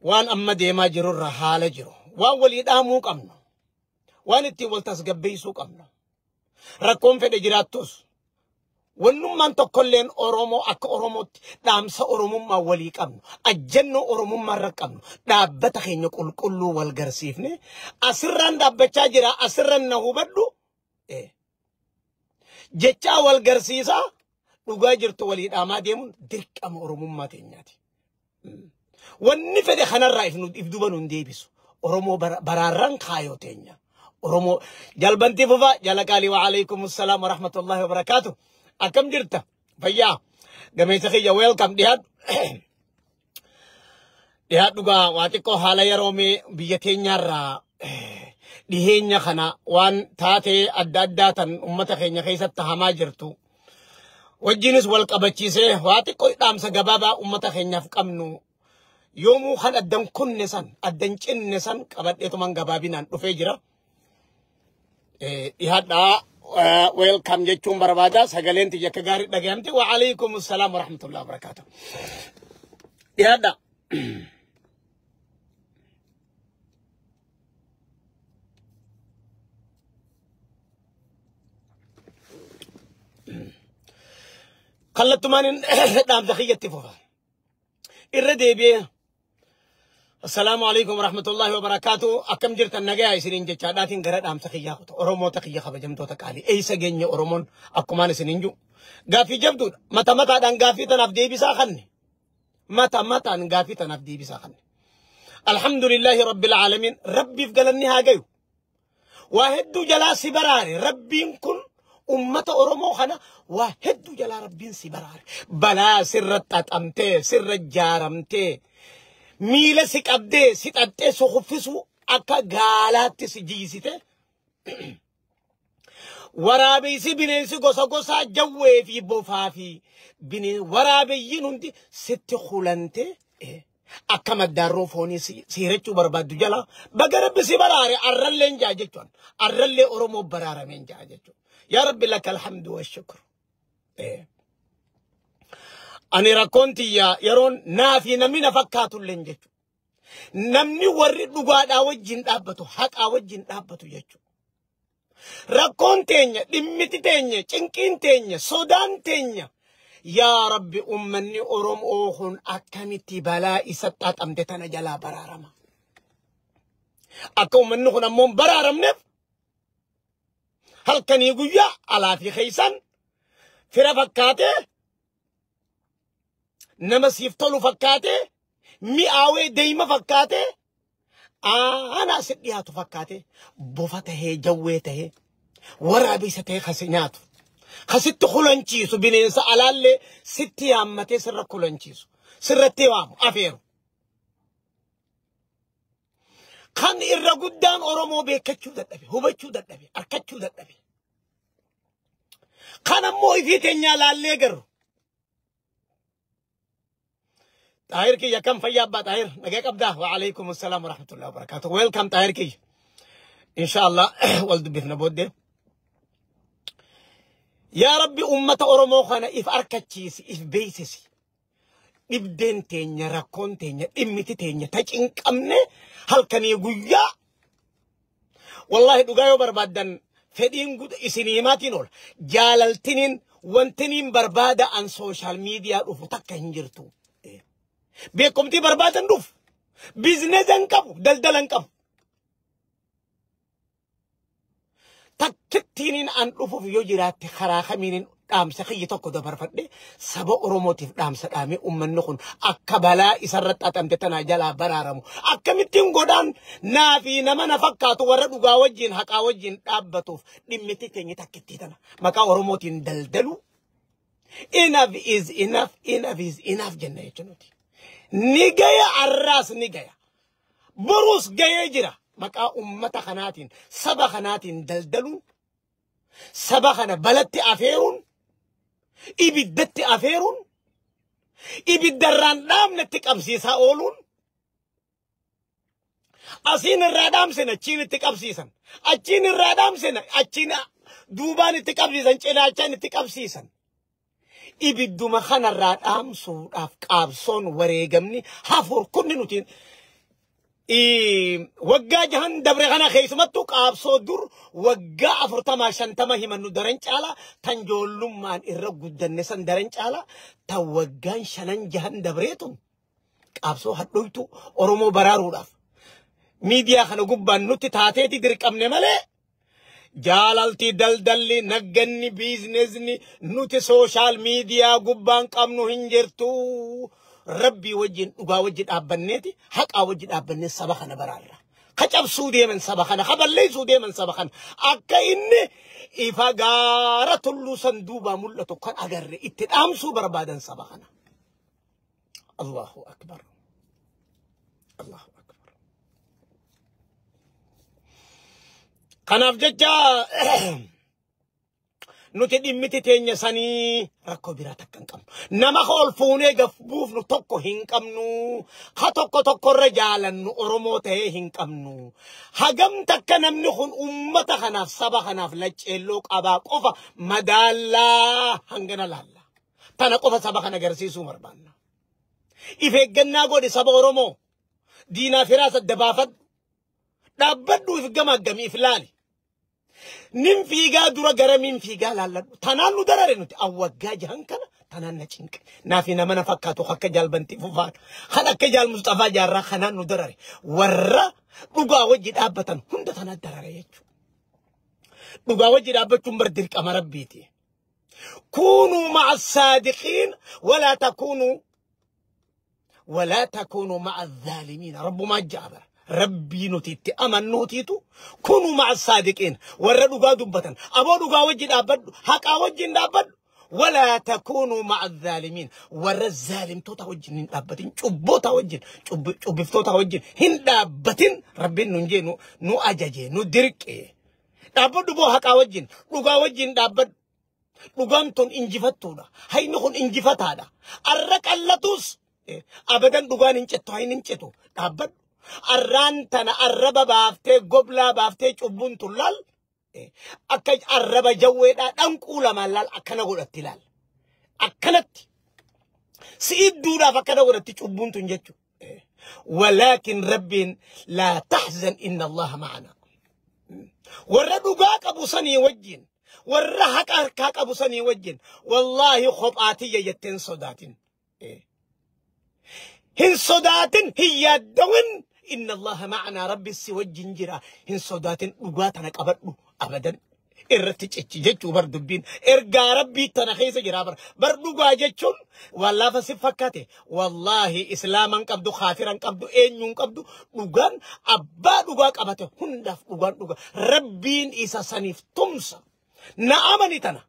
Waan amma deemaa jirurra haala jiru. Waan walii dhaamuu qabnu. Waan ittiin wal tasgabbeessuu qabnu. Rakkoon fedhe jiraattus. Wannummaan tokkolleen Oromoo akka Oromootti dhaamsa Oromummaa walii qabnu. Ajjannoo Oromummaa irra qabnu. Dhaabbata keenya qulqulluu wal garsiifne. Asirraan dhaabbachaa jira. Asirraan na hubadhu. Jechaa wal garsiisaa dhugaa jirtu walii dhaamaa deemuun dirqama Oromummaa teenyaati. Wanni fedhe kanarraa if duba nun deebisu. Oromoo baraarran kaayoo teenya. Oromoo jalbantii fufaa jala qaalii wa alaikum salaam wa rahmatullahi wa barakaatu. Akkam jirta? Fayyaa. Gameessa kiyya welcome dhiyaadhu. Dhiyaadhu gaa waa xiqqoo haala yeroo mee biyya teenyaarraa dhiheenya kana waan taatee adda addaa tan uummata keenya keessatti hamaa jirtu. Wajjinis wal qabachiisee waa xiqqoo dhaamsa gabaabaa uummata keenyaaf qabnu. Yoomuu kan addan kunne san addan cinne san qabadheetuman gabaabinaan dhufee jira. Dhiyaadhaa welcome jechuun barbaada. Sagaleen tiyya akka gaarii dhagayamte. Wa alaikum salaam wa rahmatullahi wa barakaatuh. Dhiyaadhaa. Kallattumaan dhaamsa kiyyatti fufa. Irra deebi'ee. Assalaamu alaikum warahmatullahi wabarakatuh. Akkam jirtan nagayaa isiniin jechaadhaatiin gara dhaamsa kiyyaa kuta. Oromoota kiyya kabajamtoota qaalii. Eessa geenye Oromoon akkumaan isiniin jiru. Gaaffii jabduudha. Mata mataadhaan gaaffii tanaaf deebisaa kanne. Mata mataan gaaffii tanaaf deebisaa kanne. Alhamdulillahi rabbil aalamiin. Rabbiif galanni haa gayu. Waa hedduu jalaa si baraare. Rabbiin kun ummata Oromoo kana waa hedduu jalaa Rabbiin si baraare. Balaa sirra xaxamtee sirra jaaramtee. Miila si qabdee si xaxxee si kuffisu akka gaalaatti si jiisite. Waraabessi bineensi gosa gosaa jawwee fi bofaa fi waraabeyyiin hundi sitti hulante akka maddaarroo foonii siirachuu barbaaddu jala baga Rabbi si baraare arralleen jaa jechuun arrallee Oromoo baraarameen jaa jechuun. Yaa Rabbi laka alhamdu wa shukr. Ani rakkoon tiyya yeroon naa fi namni na fakkaatulleen jechuudha. Namni warri dhugaadhaa wajjin dhaabbatu haqaa wajjin dhaabbatu jechuudha. Rakkoon teenya, dhimmiti teenya, cinqiin teenya, sodaan teenya. Yaa Rabbi uummanni Oromoo kun akkamitti balaa isa xaxamte tana jalaa baraarama. Akka uummanni kun ammoo baraaramneef halkanii guyyaa alaa fi keessan fira fakkaatee nama siif tolu fakkaatee mi'aawee deema fakkaatee aanaa si dhiyaatu fakkaatee bofa tahee jawwee tahee waraabessa tahee kasi nyaatu kasitti kulanchiisu bineensa alaallee sitti yaammatee sirra kulanchiisu sirratti waamu afeeru. Kan irra guddaan Oromoo beekachuu dadhabe hubachuu dadhabe arkachuu dadhabe. Kan ammoo ifii teenyaa laallee garuu. Tahir kiyya kam fayyaa abbaa Tahir nagaa qabdaa wa alaikum assalaam wa rahmatullahi wa barakaatuh. Welcome Tahir kiyya. Inshallah wal dubbifna booddee. Yaa Rabbi ummata Oromoo kana if arkachiisi if beeksisi. Dhibdeen teenya rakkoon teenya dhimmiti teenya ta cinqabne halkanii guyyaa. Wallahi dhugaa yoo barbaaddan fedhiin isinii himaatiin oola. Jaalaltiniin wantiniin barbaada an sooshaal miidiyaa dhufu takka hin jirtu. Beekumtii barbaadan dhufu. Biizinesa hin qabu, daldala hin qabu. Takkittiiniin an dhufuuf yoo jiraatte karaa kamiiniin dhaamsa kiyya tokko dabarfadhe saba Oromootiif dhaamsa dhaamee uummanni kun akka balaa isarra xaxamte tanaa jalaa baraaramu. Akkamittiin godhaan naa fi nama na fakkaatu warra dhugaa wajjin haqaa wajjin dhaabbatuuf dhimmiti keenya takkittii tana maqaa Oromootiin daldalu. Enough is enough, enough is enough jenna jechuudha. Ni gaya arraas ni gaya. Boruus gayee jira. Maqaa uummata kanaatiin saba kanaatiin daldaluun saba kana balatti afeeruun ibiddatti afeeruun ibiddarraan dhaamnetti qabsiisaa ooluun asiin irraa dhaamsina achiin itti qabsiisan achiin irraa dhaamsina achiin duubaan itti qabsiisan cinaachaan itti qabsiisan. Ibidduma kanarraa dhaamsuudhaaf qaabsoon wareegamni hafuur kunni nuti Waggaa jahan dabre kana keessumattuu qaabsoo dur waggaa 40 50 himannu daran caala tan joollummaan irra guddanne san daran caala tan waggaan 5 jahan dabreetun qaabsoo hadhoytu Oromoo baraaruudhaaf miidiyaa kana gubbaan nutti taateeti dirqamne malee jaalalti daldalli nagganni biiznesni nuti sooshaal miidiyaa gubbaan qabnu hin jirtu. Rabbii wajjin dhugaa wajji dhaabbanneeti haqaa wajji dhaabbannee saba kana baraarra. Ka cabsuu deeman saba kana, ka balleessuu deeman saba kana. Akka inni ifa gaara tulluu san duubaa mul'atu kan agarre itti dhaamsuu barbaadan saba kana. Allahu akbar. Allahu akbar. Kanaaf jecha nuti dhimmiti teenya sanii rakkoo biraa takka hin qabnu. Nama ol fuunee gaf buufnu tokko hin qabnu. Ha tokko tokkorra jaalannu Oromoo ta'ee hin qabnu. Hagam takka namni kun ummata kanaaf saba kanaaf lacceelloo qabaa qofa madaallaa hangana laalla. Tana qofa saba kana agarsiisuu barbaanna. If eeggannaa godhi saba Oromoo. Diinaa firaa sadda baafadhu. Dhaabbadhu if gamaggamii if laali. Nin fiigaa dura gara min fiigaa laalladhu. Tanaan nu darare nuti awwaggaa jahan kana tanaan na cinqe. Naafi nama na fakkaatu akka jaalbantii fufaan. Kan akka jaal Mustafaa Jaarraa kanaan nu darare. Warra dhugaa wajji dhaabbatan hunda tanaan darare jechuudha. Dhugaa wajji dhaabbachuun bar dirqama rabbiiti. Kunuu ma'a saadiqiin walaa takuunuu ma'a zaalimiin. Rabbumaa ja'a bara. Rabbii nuti itti amannuutiitu kunuu ma'a saadiqiin warra dhugaa dubbatan aboo dhugaa wajji dhaabbadhu haqaa wajjin dhaabbadhu walaa takuunuu ma'a zaalimiin warra zaalimtoota wajjin hin dhaabbatin cubboota wajjin cubbiftoota wajjin hin dhaabbatin rabbiin nun jee nu ajaje nu dirqe dhaabbadhu boo haqaa wajjin dhugaa wajjin dhaabbadhu dhugaan tun injifattuudha hayni kun injifataadha arra qallatus abadan dhugaan hin cettu hayni hin cetu dhaabbadhu. Arraan tana arraba baaftee goblaa baaftee cubbuun tun laal akka arraba jawweedhaa dhanquu lamaan laal akkana godhatti laal akkanatti si idduudhaaf akkana godhatti cubbuun tun jechuudha. Walaakin rabbiin laa tahzan inna Allaha ma'ana. Warra dhugaa qabu sanii wajjin warra haqa harkaa qabu sanii wajjin wallaahi kophaatiyya jetteen sodaatin. Hin sodaatin hin yaaddawin. إن الله معنا ربي سوجن جرا هن صداتن لغاتنا قبضو أبدا إرتج بردبين إرجع ربي تنخيس جرا بر بردوغا جتشون والله فسفكاته والله إسلاما قبضو خافرا قبضو إنيون قبضو لغان أبا لغا قبته هندف لغان لغا ربين إسا سنيف تمسا نعمني تنا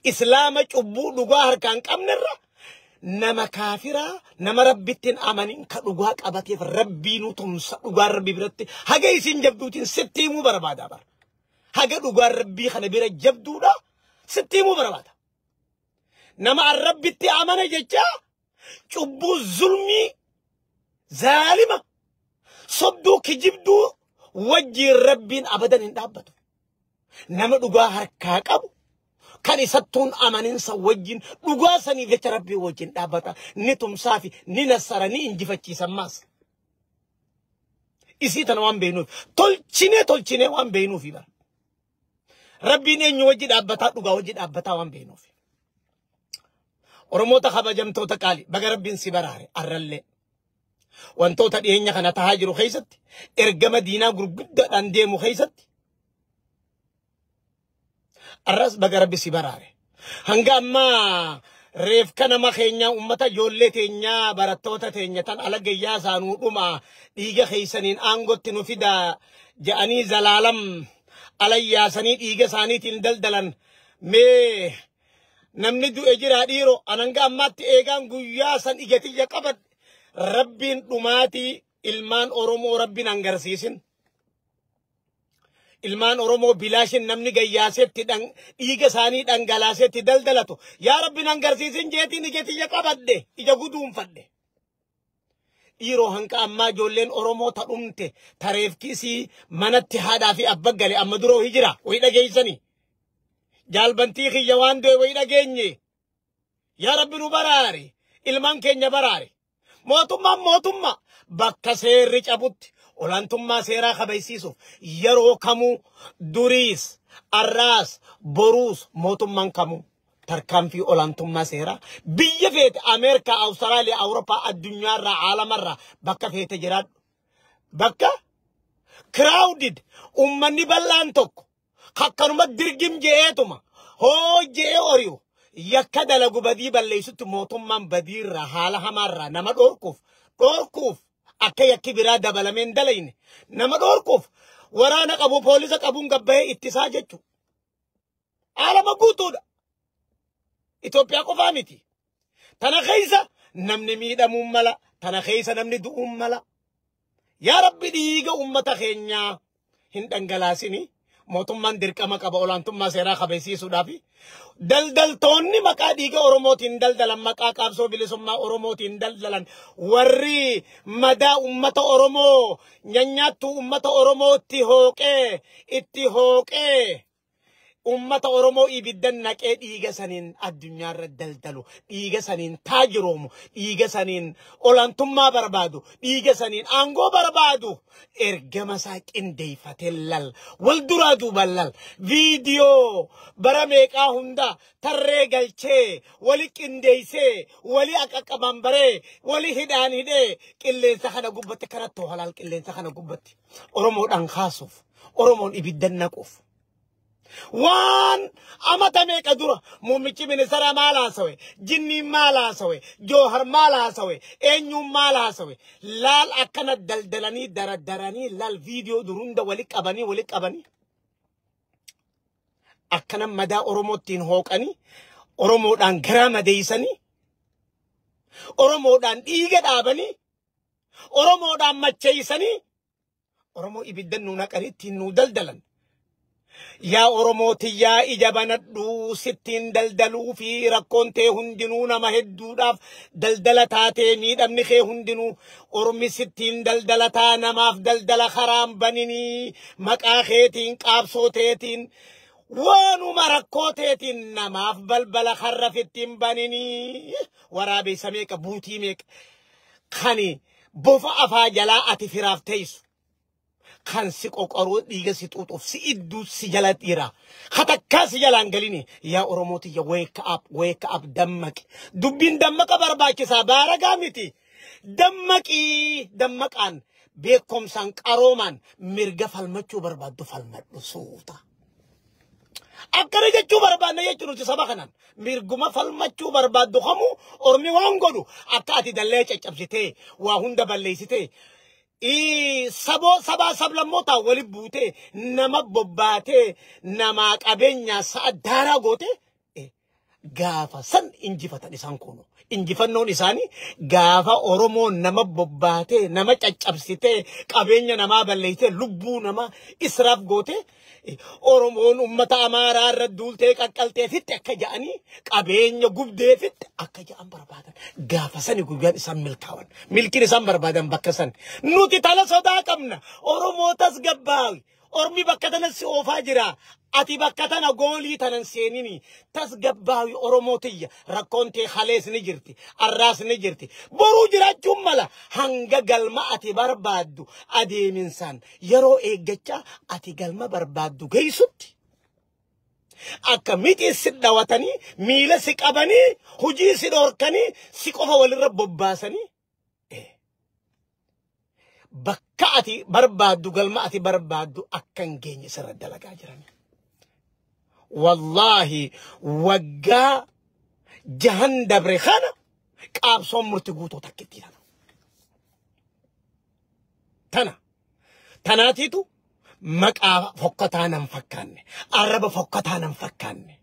إسلاما جبو لغا هركان قمنرا nama kaafira nama rabbittiin amanin ka dhugaa qabateef rabbiinu tumsa dhugaa rabbi biratti haga isin jabduutiin sitti himuu barbaada bar haga dhugaa rabbii kana bira jabduudha sitti himuu barbaada nama rabbitti amane jecha cubbuu zulmii zaalima sobduu kijibduu wajjiin rabbiin abadan hin dhaabbatu nama dhugaa harkaa qabu kan isattuun amaninsa wajjin dhugaa saniif jecha rabbii wajjin dhaabbata ni tumsaafi ni nassara ni injifachiisan maas. Isii tana waan beeknuuf tolchinee waan beeknuufi bara. Rabbiin eenyu wajji dhaabbataa dhugaa wajji dhaabbataa waan beeknuufi. Oromoota kabajamtoota qaali baga rabbiin si baraare arrallee. Wantoota dhiyeenya kana tahaa jiru keessatti ergama diinaa gurguddaadhaan deemu keessatti arras baga rabbi si baraare. Hanga ammaa reefka nama keenya ummata ijoollee teenyaa barattoota teenya tan ala gayyaa isaanuu dhuma dhiiga keessaniin aangootti nu fidaa je'anii zalaalam alayyaasanii dhiiga isaaniitiin daldalan mee namni du'e jira dhiiroo ananga ammaatti eegaan guyyaa san ija qabad rabbiin dhumaatii ilmaan Oromoo rabbiin hangarsiisin. Ilmaan Oromoo bilaashin namni gayyaasetti dhiiga isaanii dhangalaasetti daldalatu. Yaa rabbiin hangarsiisin jeetiin ija tiyya qabadhe ija guduunfadhe. Dhiiroo hanqa ammaa ijoolleen Oromoo ta dhumte tareefkisii manatti haadhaa fi abba gale amma duroo hijira wayi dhageessanii. Jaalbantii kiyya waan du'e wayi dhageenye. Yaa rabbi nu baraare ilmaan keenya baraare. Mootummaan mootummaa bakka seerri cabutti Olaantummaa seeraa kabachiisuuf yeroo kamuu duriis arraas boruus mootummaan kamuu tarkaanfii olaantummaa seeraa biyya feete Ameerikaa, Awustiraaliyaa, Awurooppaa, addunyaarraa, aalamarraa bakka feete jiraadhu. Bakka crowded ummanni bal'aan tokko akkanuma dirgim je'eetuma hoo je'ee ori'u yakka dalagu badii balleessutti mootummaan badiirraa haala hamaarraa nama dhorkuuf akka yakki biraa dabalameen dalayne nama dhorkuuf waraana qabu poolisa qabuun gabbayee ittisaa jechuudha. Aalama guutuudha. Itoophiyaa qofaa miti. Tana keessa namni miidhamuun mala, tana keessa namni du'uun mala. Yaa Rabbi dhiiga uummata keenyaa hin dhangalaasini. Mootummaan dirqama qaba olaantummaa seeraa kabachiisuudhaaf. Daldaltoonni maqaa dhiiga Oromootiin daldalan, maqaa qabsoo bilisummaa Oromootiin daldalan, warri madaa uummata Oromoo nyaanyaattuu uummata Oromootti hooqee itti hooqee uummata Oromoo ibiddan naqee dhiiga saniin addunyaarra daldalu, dhiiga saniin taajiroomu, dhiiga saniin olaantummaa barbaadu, dhiiga saniin aangoo barbaadu, ergama isaa qindeeffatee lal, wal duraa duuban lal, viidiyoo bara meeqaa hunda tarree galchee, wali qindeessee, wali aqaqqaban baree, wali hidhaan hidhee, qilleensa kana gubbatti kanatti halaal qilleensa kana gubbatti Oromoodhaan kaasuuf, Oromoon ibiddan naquuf. Waan amata meeqa dura muummichi ministeera maal haasawe, jinniin maal haasawe, Joohar maal haasawe, eenyuun maal haasawe, laal akkana daldalanii daradaranii laal viidiyoo durunda wali qabanii akkana madaa Oromootiin hooqanii Oromoodhaan garaa madeessanii Oromoodhaan dhiiga dhaabanii Oromoodhaan macheessanii Oromoo ibiddan nuu naqanii ittiin nuu daldalan. Yaa Oromoo tiyyaa ija banadhuu sittiin daldaluu fi rakkoon tee hundinuu nama hedduudhaaf daldala taatee miidhamni kee hundinuu Ormi sittiin daldalataa namaaf daldala karaan baninii maqaa keetiin qaabsoo teetiin waanuma rakkoo teetiin namaaf balbala karra fittiin baninii waraabessa meeqa buutii meeqa kani bofa afaa jalaa ati firaaf teessu. Kan si qoqoruu dhiiga si xuuxuuf si idduu si jala dhiira. Hatakkaa si jalaan galini. Yaa Oromoo tiyya wake up, wake up, dammaqi. Dubbiin dammaqa barbaachisaa baaragaa miti. Dammaqii dammaqaan beekumsaan qaroomaan mirga falmachuu barbaaddu falmadhu suuta. Akkana jechuu barbaadna jechuun nuti saba kanaan mirguma falmachuu barbaaddu kamuu ormi waan godhu akka ati dallee caccabsitee waa hunda balleessitee saboo sabaa sablammootaa wali buutee nama bobbaatee namaa qabeenyaa sa'a daaraa gootee gaafa san injifatan isaan kunu. Injifannoon isaanii gaafa Oromoon nama bobbaatee nama caccabsitee qabeenya namaa balleessitee lubbuu namaa israaf gootee Oromoon uummata Amaaraa irra duultee qaqqaltee fitti akka ja'anii qabeenya gubdee fitti akka ja'an barbaadan. Gaafa sani guyyaan isaan milkaa'an. Milkiin isaan barbaadan bakka san. Nuti tala sodaa qabna. Oromoo tasgabbaawi. Ormi bakka tana si oofaa jira. Ati bakka tana goolii tanan seenini. Tasgabbaawi Oromoo tiyya. Rakkoon tee halees ni jirti. Arraas ni jirti. Boruu jiraachuun mala. Hanga galma ati barbaaddu adeeminsaan yeroo eeggachaa ati galma barbaaddu geessutti. Akka mixii si dhawatanii miila si qabanii hojii si dhorkanii si qofa walirra bobbaasanii. Bakka ati barbaaddu galma ati barbaaddu akka hin geenye sirra dalagaa jiran. Wallaahi waggaa jahan dabre kana qaabsoon murti guutuu takkitti tana. Tana. Tanaatiitu maqaa fokkataa nan fakkaanne. Arraba fokkataa nan fakkaanne.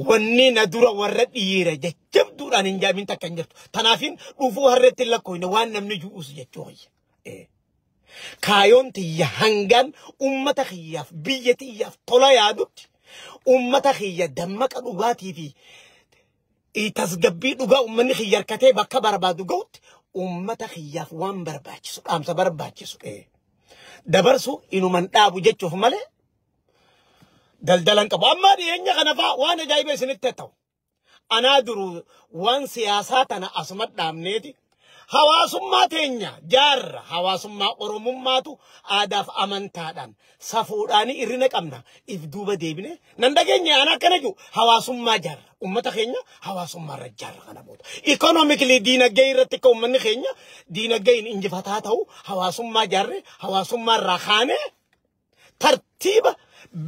Wanni na dura warra dhiira jajjabduudhaan hin jaamin takka hin jirtu. Tanaafin dhufuu harreetti hin lakkoofne waan namni ju'us jechuu wayya. Kaayoon tiyya hangaan uummata kiyyaaf biyya tiyyaaf tola yaadutti uummata kiyya dammaqa dhugaatii fi tasgabbii dhugaa uummanni kiyya harkatee bakka barbaadu ga'utti uummata kiyyaaf waan barbaachisu dhaamsa barbaachisu dabarsu inuman dhaabu jechuuf malee daldalan qabu. Amma dhiyeenya kana fa'aa waan ajaa'iba isinitti ta'u. Anaa duru waan siyaasaa tana asuma dhaabneeti. Hawaasummaa teenya jaarra hawaasummaa Oromummaatu aadaaf amantaadhaan safuudhaan irrina qabna. If duuba deebine nan dhageenye ana akkana jiru hawaasummaa jaarra. Uummata keenya hawaasummaa irra jaarra kana booda. Economically diinagdee irratti akka uummanni keenya diinagdeen injifataa ta'u hawaasummaa jaarre hawaasummaa irraa kaane tartiiba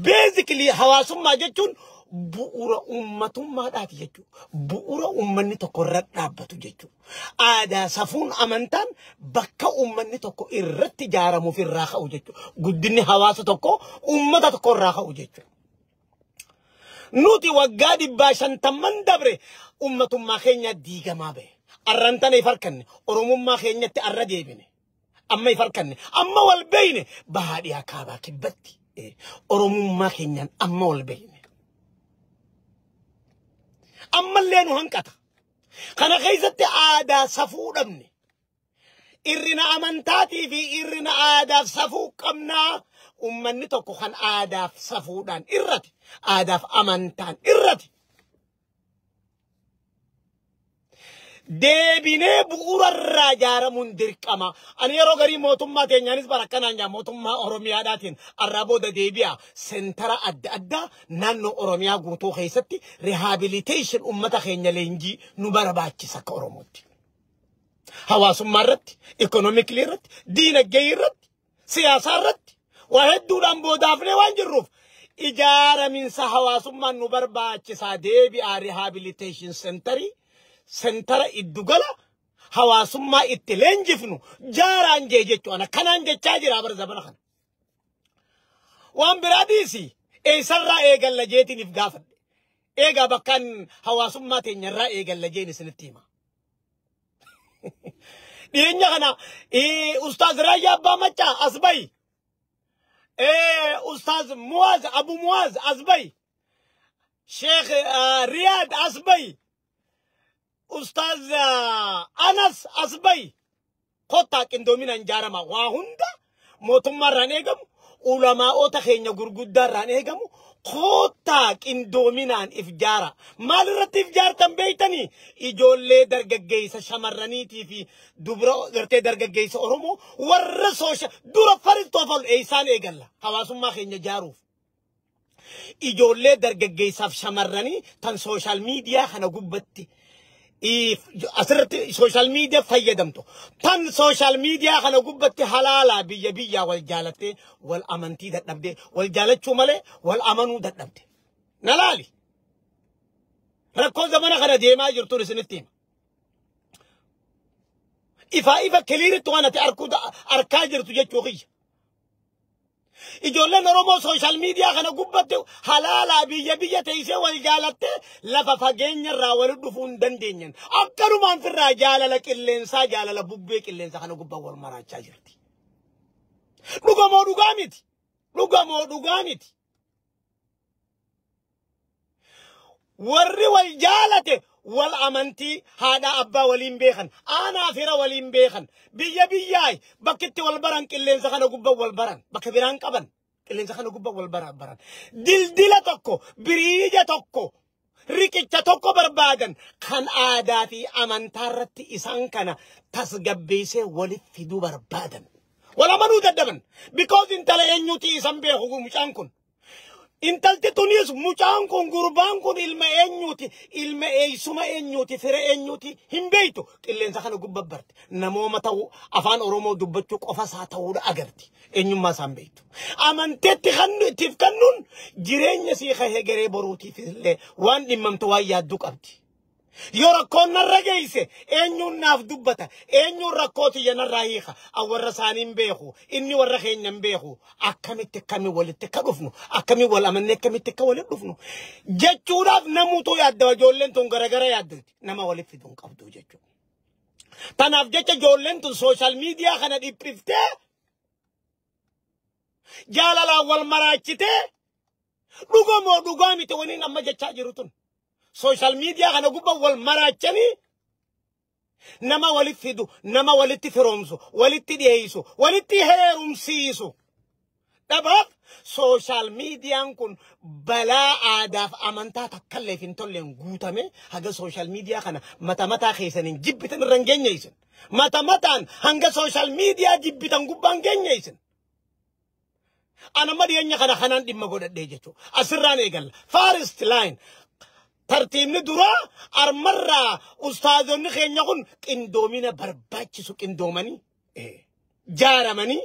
basically hawaasummaa jechuun bu'uura uummatummaadhaati jechuudha. Bu'uura uummanni tokko irra dhaabbatu jechuudha. Aadaa safuun amantaan bakka uummanni tokko irratti ijaaramuuf irraa ka'u jechuudha. Guddinni hawaasa tokko uummata tokko irraa ka'u jechuudha. Nuti waggaa 150 dabre uummatummaa keenya diigamaa bahe. Arran tana if harkanne Oromummaa keenyatti arra deebine. Amma if harkanne amma wal beeyne bahaa dhiyaa kaabaa kibbatti. Oromummaa keenyaan amma wal beeyne. Ammallee nu hanqata. Kana keessatti aadaa safuu dhabne. Irrina amantaatii fi irrina aadaaf safuu qabnaa. Uummanni tokko kan aadaaf safuudhaan irrati. Aadaaf amantaan irrati. Deebinee bu'uura irraa ijaaramuun dirqama. Ani yeroo garii mootummaa teenyaanis bara akkanaan jaa mootummaa Oromiyaadhaatiin arraa booda deebi'a. Seentara adda addaa naannoo Oromiyaa guutuu keessatti rehabilitation uummata keenya leenjii nu barbaachisa akka Oromootti. Hawaasummaa irratti, ikonoomikilii irratti, diinagdee irratti, siyaasaa irratti waa hedduudhaan boodaafnee waan jirruuf ijaaraminsa hawaasummaan nu barbaachisaa deebi'a rehabilitation centerii. Sentara iddugala hawaasummaa itti leenjifnu jaaraan jee jechuudha. Kanaan jechaa jira bara zabana kana. Waan biraa dhiisi eessarraa eegalla jeetiniif gaafadhe. Eegaa bakkaan hawaasummaa teenyarraa eegalla jeen isinitti hima. Dhiyeenya kana Ustaaz Raayyaa Abbaa Maccaa as bahi. Ustaaz Muwaaz Abu Muwaaz as bahi. Sheekh Riyaad as bahi. Ustaaz Anas as bahi. Kottaa qindoominaan ijaarama. Waa hunda mootummaa irraan eegamu, ulamaa'ota keenya gurguddaa irraan eegamu, kottaa qindoominaan if jaara. Maal irratti if jaartan beeytanii? Ijoollee dargaggeessa shamarraniitii fi dubra gartee dargaggeessa Oromoo warra soosha dura faristoof ol eessaan eegalla hawaasummaa keenya jaaruuf. Ijoollee dargaggeessaaf shamarranii tan sooshaal miidiyaa kana gubbatti asirratti sooshaal miidiyaa fayyadamtu. Tan sooshaal miidiyaa kana gubbatti halaalaa biyya biyyaa wal jaalattee wal amantii dadhabdee wal jaalachuu malee wal amanuu dadhabde. Na laali. Rakkoo zamana kana deemaa jirtuun isinitti hima. Ifaa ifa kiliiritti waan ati arkaa jirtu jechuu kiyya. Ijoolleen Oromoo sooshaal miidiyaa kana gubbatti halaalaa biyya biyya teessee wal jaalattee lafa fageenya irraa wal dhufuu hin dandeenyen. Akkanumaan firraa jaalala qilleensaa jaalala bubbee qilleensaa kana gubbaa wal maraachaa jirti. Dhugamoo dhugaa miti. Dhugamoo dhugaa miti. Warri wal jaalate wal amantii haadha abbaa waliin beekan aanaa fira waliin beekan biyya biyyaay bakkitti wal baran qilleensa kana gubbaa wal baran bakka biraan qaban qilleensa kana gubbaa wal baran dildila tokko biriija tokko riqicha tokko barbaadan kan aadaa fi amantaa irratti isaan kana tasgabbeessee waliif fiduu barbaadan. Wal amanuu dadhaban because intala eenyuuti isan beeku mucaan kun. Intalti tunis mucaan kun gurbaan kun ilma eenyuuti ilma eeysuma eenyuuti fira eenyuuti hin beeytu qilleensa kana gubbaa barte namooma ta'uu afaan Oromoo dubbachuu qofa isaa ta'uudha agarti eenyummaa isaan beeytu. Amanteetti ittiif kennuun jireenya sii kahee garee boruutiif illee waan dhimmamtu waan yaadduu qabdi. Yoo rakkoon narra geesse eenyuun naaf dubbata eenyuun rakkoo tiyya narraa hiika an warra isaanii hin beeku inni warra keenya hin beeku akkamitti akkami walitti akka dhufnu akkami wal amannee akkamitti akka walitti dhufnu jechuudhaaf namuutu yaadda ijoolleen tun garagara yaaddati nama walitti fiduun qabdu jechuudha. Tanaaf jecha ijoolleen tun sooshaal miidiyaa kana dhiphiftee jaalalaan wal maraachitee dhugamoo dhugaa miti waniin amma jechaa jiru tun. Sooshaal miidiyaa kana gubbaa wal maraachanii nama walitti fidu, nama walitti firoomsu, walitti dhiyeessu, walitti heerumsiisu. Dhabaaf sooshaal miidiyaan kun balaa aadaaf amantaa takkallee hin tolleen guutame haga sooshaal miidiyaa kana mata mataa keessaniin jibbitan irra hin geenye isin. Mata mataan hanga social media jibbitan gubbaan keenya isin. Anamma dhiyeenya kana kanaan dhimma godhadhee jechuudha. Asirraan eegalla. First line. Tartiibni duraa armarraa ustaazonni keenya kun qindoomina barbaachisu qindoomanii jaaramanii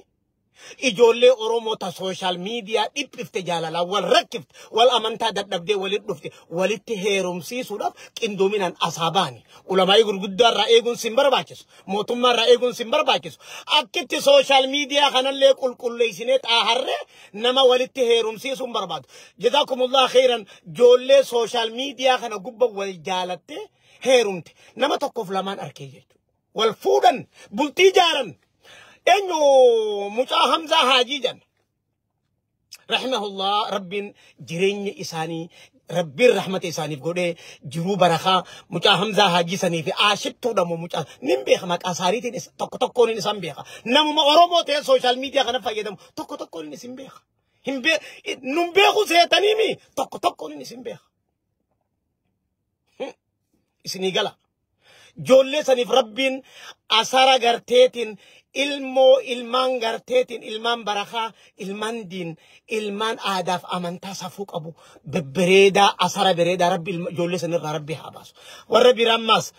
ijoollee Oromoo ta social media dhiphifte jaalalaan wal rakkifte wal amantaa dadhabdee walitti dhufte walitti heerumsiisuudhaaf qindoominaan asaa baani. Ulamaa'ii gurguddaa irraa eeguun sin barbaachisu. Mootummaa irraa eeguun sin barbaachisu. Akkitti social media kanallee qulqulleessinee xaaharree nama walitti heerumsiisuun barbaadu. Jazaakumullah khairan ijoollee social media kana gubba wal jaalattee heerumte nama tokkoof lamaan arkee jechuudha. Wal fuudhan bultii jaaran. Eenyu mucaa Hamzaa Haajii jedhan. Rahimahullah rabbiin jireenya isaanii rabbiin rahmata isaaniif godhee jiruu barakaa mucaa Hamzaa Haajii sanii fi aashittuudha moo mucaa nin beeka maqaa isaaniitiin tokko tokkoon isaan beeka. Namuma Oromoo ta'e social media kana fayyadamu tokko tokkoon isin beeka. Hin nun beeku seetaniimi tokko tokkoon isin beeka. Isinii gala. Ijoollee saniif rabbiin asara garteetiin ilmoo ilmaan garteetiin ilmaan barakaa ilmaan diin ilmaan aadaaf amantaa safuu qabu bebbereedaa asara bereedaa rabbi ijoollee sanirraa rabbi haa baasu. Warra biraan maas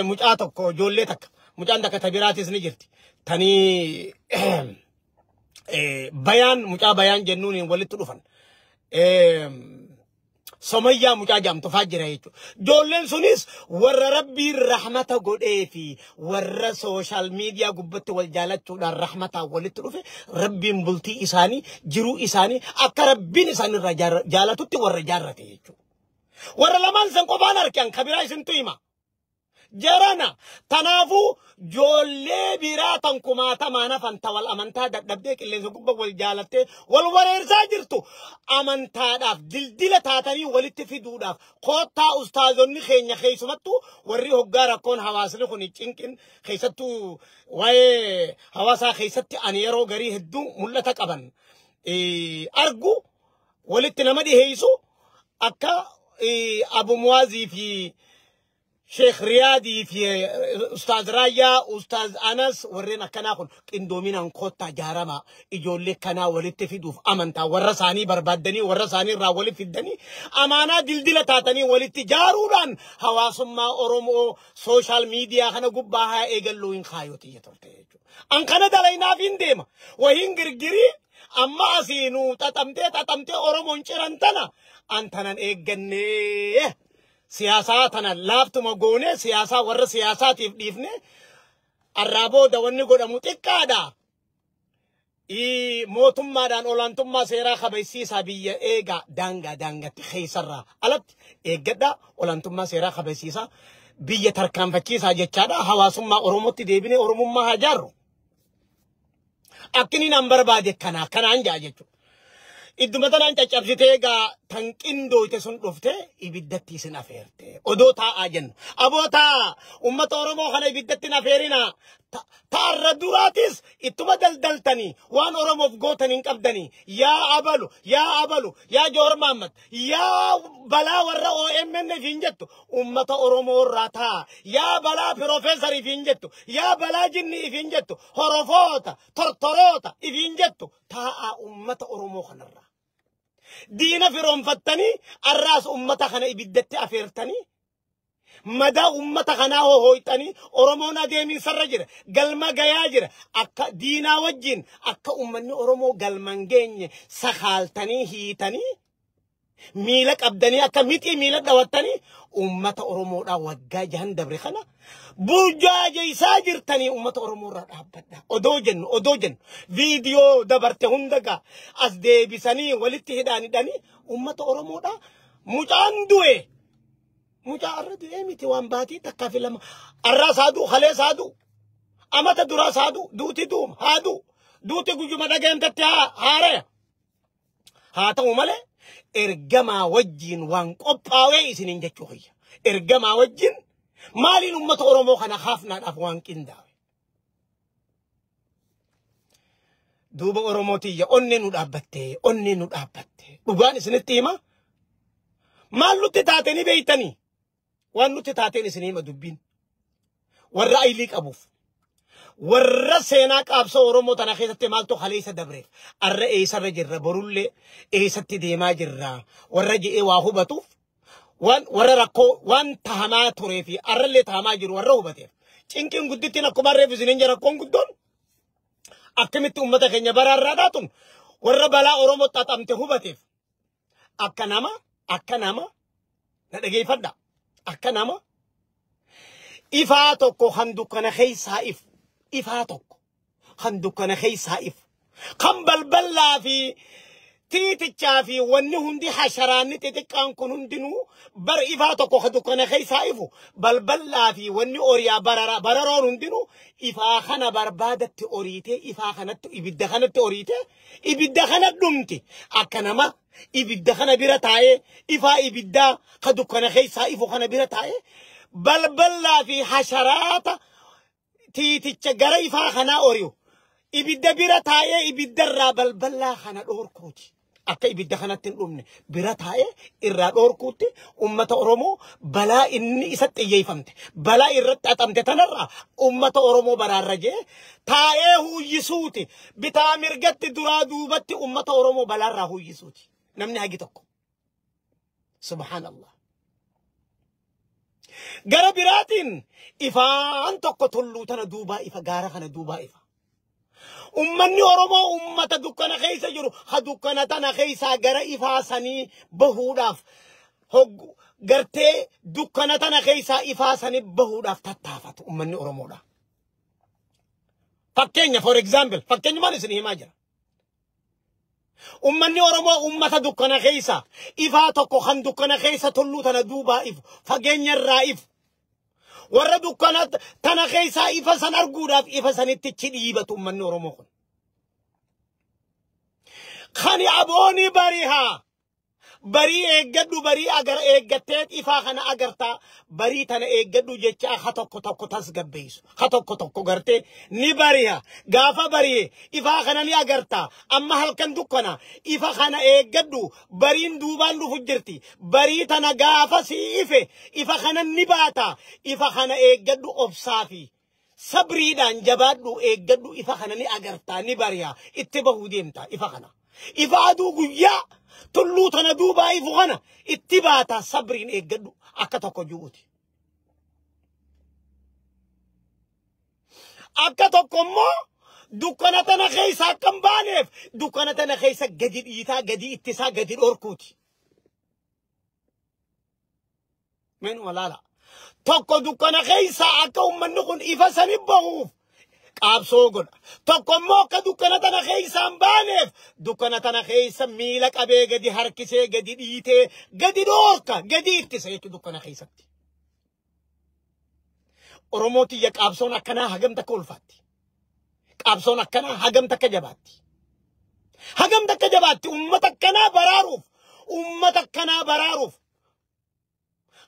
mucaa tokko ijoollee takka mucaan takka ta biraatis ni jirti. Tanii bayaan mucaa bayaan jennuun walitti dhufan. Somayyaa mucaa jaamtu faa jira jechuudha. Ijoolleen sunis warra rabbiin rahmata godhee fi warra social media gubbatti wal jaalachuudhaan rahmataan walitti dhufe rabbiin bultii isaanii jiruu isaanii akka rabbiin isaanirraa jaalatutti warra jaarrate jechuudha. Warra lamaan san qofaan argan kabiraa isintu hima. Jarana tanaafuu ijoollee biraa tan kumaatamaan hafan ta wal amantaa dadhabdee qilleensa gubba wal jaalattee wal wareersaa jirtu amantaadhaaf dildila taatanii walitti fiduudhaaf koottaa ustaazonni keenya keessumattuu warri hoggaa rakkoon hawaasni kun cinqin keessattuu waa'ee hawaasaa keessatti ani yeroo garii hedduu mul'ata qaban argu walitti nama dhiheessu akka Abu Muwaazii fi Sheekh Riyaadii fi Ustaaz Raayyaa, Ustaaz Anas warreen akkanaa kun qindoominaan koottaa jaaramaa ijoollee kanaa walitti fiduuf amantaa warra isaanii barbaaddanii warra isaanii irraa walitti fiddanii amaanaa dildila taatanii walitti jaaruudhaan hawaasummaa Oromoo social media kana gubbaa haa eegalluu hin kaayooti turte jechuudha. An kana dalaynaaf hin deema. Wahiin girgirii amma asii nuu xaxamtee xaxamtee Oromoon ciran tana an tanan eeggannee. Siyaasaa tana laaftuma goone siyaasaa warra siyaasaatiif dhiifne arraa booda wanni godhamu xiqqaadha. Mootummaadhaan olaantummaa seeraa kabachiisaa biyya eegaa daangaa daangatti keessarraa alatti eeggadha olaantummaa seeraa kabachiisaa biyya tarkaanfachiisaa jechaadha hawaasummaa Oromootti deebinee Oromummaa haa jaarru. Akkini nan barbaade kanaa kanaan jaa jechuudha. Idduma tanaan caccabsitee egaa tan qindooyte sun dhufte ibiddatti isin afeerte. Odoo taa'aa jennu. Aboo taa'a uummata Oromoo kana ibiddatti hin afeerinaa. Taarra duraatis ittuma daldaltanii waan Oromoof gootan hin qabdanii. Yaa abalu, yaa abalu, yaa Joor Mahammad, yaa balaa warra OMN hin jettu uummata Oromoo irraa taa'a. Yaa balaa piroofeesarii hin jettu, yaa balaa jinnii hin jettu, horofoota, tortoroota hin jettu taa'a uummata Oromoo kanarraa. Diina firoonfattanii arraas uummata kana ibiddatti afeertanii madaa uummata kanaa hohooyxanii Oromoon adeeminsarra jira galma gayaa jira akka diinaa wajjin akka uummanni Oromoo galma hin geenye sakaaltanii hiitanii miila qabdanii akka mixii miila dhawattanii uummata Oromoodhaa waggaa jahan dabre kana burjaajeessaa jirtanii uummata Oromoo irraa dhaabbadha. Odoo jennu viidiyoo dabarte hunda gaa as deebisanii walitti hidhaanidhanii uummata Oromoodhaa mucaan du'e. Mucaa arra du'ee miti waan baatii takkaa fi lama arraas haa du'u halees haa du'u amata duraas haa du'u duuti duuma haa du'u duuti guyyuma dhageentetti haaraya. Haa ta'u malee ergamaa wajjin waan qophaa'ee isiniin jechuu hoyya. Ergamaa wajjin maaliin uummata Oromoo kana haafnaadhaaf waan qindaa'e. Duuba Oromootiyya onnee nu dhaabbatte onnee nu dhaabbatte dhugaan isinitti hima maal nutti taate ni beeytanii waan nutti taateen isin hima dubbiin warra aylii qabuuf Warra seenaa qaabsoo Oromoo tana keessatti maaltu haleessa dabreef arra eessarra jirra borullee eessatti deemaa jirra warra je'ee waa hubatuuf waan warra rakkoo waan tahamaa turee fi arrallee tahamaa jiru warra hubateef cinqiin guddittiin akkuma reefu isiniin jira rakkoon guddoon akkamitti uummata keenya baraarraa dhaatun warra balaa Oromoo xaxamte hubateef akka nama na dhageeffadha akka nama ifaa tokko kan dukkana keessaa ifu ifaa tokko kan dukkana keessaa ifu kan balbalaa fi tiitichaa fi wanni hundi hasharaanni xixiqqaan kun hundinuu bar ifaa tokko kan dukkana keessaa ifu balbalaa fi wanni oriyaa bararoon hundinuu ifaa kana barbaadatti oriitee ifaa kanatti ibidda kanatti oriitee ibidda kana dhumti akka nama ibidda kana bira taa'ee ifaa ibiddaa kan dukkana keessaa ifu kana bira taa'ee balbalaa fi hasharaata tiiticha gara ifaa kanaa ori'u ibidda bira taa'ee ibiddarraa balbalaa kana dhoorkuuti. Akka ibidda kanatti hin dhumne bira taa'ee irraa dhoorkuutti ummata Oromoo balaa inni isatti xiyyeeffamte balaa irratti xaxamte tanarraa ummata Oromoo baraarra jee taa'ee huuyyisuuti. Bitaa mirgatti duraa duubatti ummata Oromoo balaarraa huuyyisuuti. Namni hagi tokko. Subhaanallah. Gara biraatiin ifaan tokko tulluu tana duubaa ifa gaara kana duubaa ifa. Ummanni Oromoo ummata dukkana keessa jiru ha dukkana tana keessaa gara ifaa sanii bahuudhaaf gartee dukkana tana keessaa ifaa sanii bahuudhaaf tattaafatu ummanni Oromoodha. Fakkeenya for example fakkeenyumaan isin himaa jira. Ummanni Oromoo ummata dukkana keessa ifaa tokko kan dukkana keessa tulluu tana duubaa ifu fageenya irraa ifu. Warra dukkana tana keessaa ifa san arguudhaaf ifa sanitti chidhiibatu ummanni Oromoo kun. Kani abooni barihaa barii eeggadhu barii agar eeggatteet ifaa kana agartaa barii tana eeggadhu jecha ha tokko tokko tasgabbeessu ha tokko tokko gartee ni bariha gaafa bari'e ifaa kana ni agartaa amma halkan dukkana ifa kana eeggadhu bariin duubaan dhufu jirti barii tana gaafa si ife ifa kana ni baata ifa kana eeggadhu obsaa fi sabriidhaan jabaadhu eeggadhu ifa kana ni agartaa ni bari'a itti bahuu deemta ifa kana. Ifa aduu guyyaa tulluu tana duubaa ifu kana itti baata sabriin eeggadhu akka tokko ju'uuti. Akka tokko immoo dukkana tana keessa akka hin baaneef dukkana tana keessa gadi dhiitaa gadi ittisaa gadi dhorkuuti. Meen walaala. Tokko dukkana keessa akka uummanni kun ifa sani bahuuf qaabsoo godha. Tokko immoo akka dukkana tana keessa hin baaneef dukkana tana keessa miila qabee gadi harkisee gadi dhiitee gadi dhoorka gadi ittisa jechuudha dukkana keessatti. Oromoo tiyya qaabsoon akkanaa hagam takka ulfaatti. Qaabsoon akkanaa hagam takka jabaatti. Hagam takka jabaatti uummata akkanaa baraaruuf uummata akkanaa baraaruuf.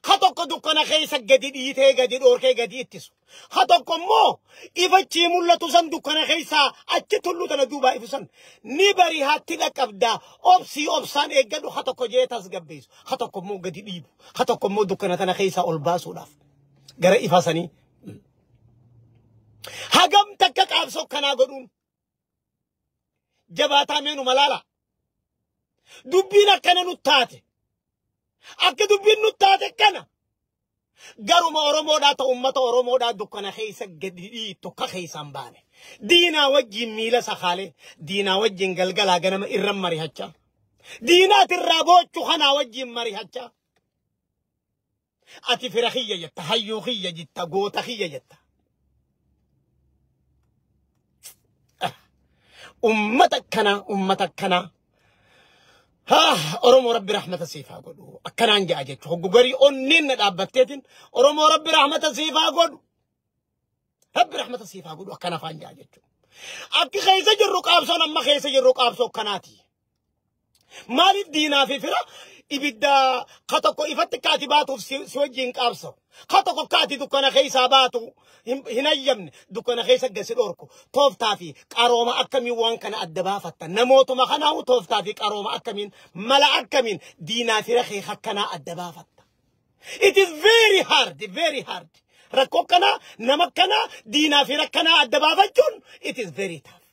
Ha tokko dukkana keessa gadi dhiitee gadi dhoorkee gadi ittisu. Ha tokko immoo ifachii mul'atu san dukkana keessaa achi tulluu tana duubaa ifu san ni barihaatti dhaqqabdaa obsii obsaan eeggadhu ha tokko jee tasgabbeessu. Ha tokko immoo gadi dhiibu. Ha tokko immoo dukkana tana keessaa ol baasuudhaaf gara ifa sanii. Hagam takka qaabsoo kanaa godhuun jabaataa meenuma laala. Dubbiin akkana nu taate. Akka dubbiin nu taate kana garuma Oromoodhaa ta'u uummata Oromoodhaa dukkana keessa gadi dhiittu ka keessa hin baane. Diinaa wajjin miila sakaalee diinaa wajjin galgalaa ganama irra marihachaa. Diinaatirraa boochu kanaa wajjin marihachaa. Ati fira kiyya jetta hayyuu kiyya jetta goota kiyya jetta. Uummata akkanaa uummata akkanaa. Oromoo Rabbi rahmata siif haa godhu. Akkanaan ja'a jechuudha. Hoggu garii onneen na dhaabbatteetiin Oromoo Rabbi rahmata siif haa godhu. Rabbi rahmata siif haa godhu akkana afaan ja'a jechuudha. Akki keessa jirru qaabsoon amma keessa jirru qaabsoo akkanaati. Maaliif diinaa fi fira ibidda ka tokko ifatti kaati baatuuf si wajjin qaabsawu. Ka tokko kaati dukkana keessaa baatu hin hayyamne dukkana keessa gasi dhorku. Tooftaa fi qarooma akkamiin waan kana adda baafatta. Namootuma kanaa'u tooftaa fi qarooma akkamiin mala akkamiin diinaa fira kee akkanaa adda baafatta. It is very hard, very hard. Rakkoo kanaa, nama kanaa, diinaa fi rakkanaa adda baafachuun it is very tough.